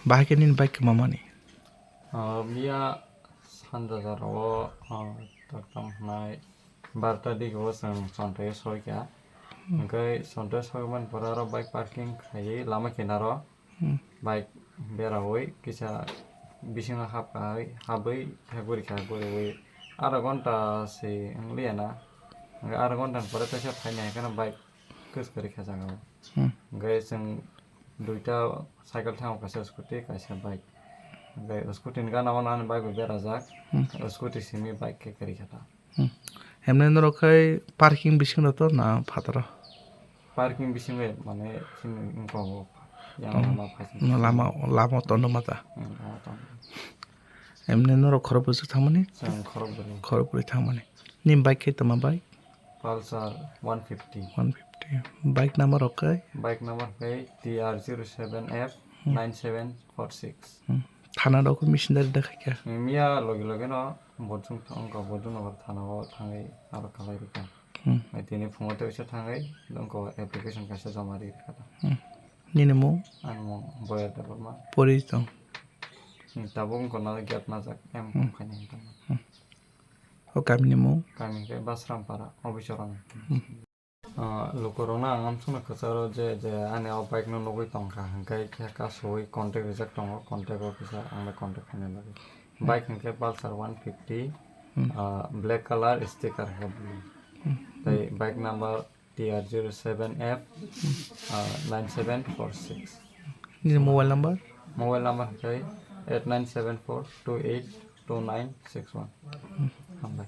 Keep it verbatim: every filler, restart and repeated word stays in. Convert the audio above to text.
Bahai khe nini bike kwmamani? Ah, miya sanja jora o, ah, toktam hwnai barta digi o chwng Chontai o soikha. Hmm. Hwnkhe Chontai o soimani pore aro bike parking khaiwi lama kinaro Hmm. bike berawi kisa bisingo hapkai, habwi khe guri kha, guriwi aro ghonta se wng liya na. Hwnkhe aro ghonta ni pore teisa phainai hwnkhe no bike kwchwk kwrwi kha jaga o. Hmm. Hwnkhe chwng duita cycle thango, kaisa scooty, kaisa bike. Hwnkhe scooty ni gana o ani bike bo berajak. Hmm. Scooty simi bike khe kwrwi kha ta. Hmm. Hemne norok khai parking bisingo to na phataro? Parking bisingo mane chini wngkha bo yang Oh. lama phaising. No lama, lama tondo mata. Hmm, lama tondo. Hemne norok khorok bwswk thangmani? Chwng khorok bwrwi. Khorok bwrwi thangmani. Ni bike khe tama bike? Pulsar one fifty. One fifty. Bike number rok khe? Bike number khe T R zero seven F nine seven four six. Hmm. Thana rok khe missionary da khaikha? Miya logi logi no Bodung thang, wngkha Bodung nagar thana o thangwi aro khalai rwkha. Hmm. Ai tini phungo tei uaisa thangwi wngkha application kaisa joma ri rwkha. Hmm. Nini mung? Ani mung Boyar Debbarma. Pori tong? Hmm, tabuk wngkha na gate najak, M Hmm. khaini hinwi tongma. Hmm. O kamini mung? Kami khe Basrampara, Obichorong. Hmm. Ah, lukurokno ang amsukno kwcharo je, je ani o bike no nugwi tongkha, hwnkhe khe kasui contact rijak tongo, contact o kisa ang bai contact khaina bagwi. Hmm. Bike hwnkhe Pulsar one fifty, Hmm. ah, black color, sticker khe blue. Hmm. Tei bike number T R zero seven F, ah, nine seven four six. Nini mobile number? Mobile number hwnkhe eight nine seven four two eight two nine six one. Hmm. Hambai.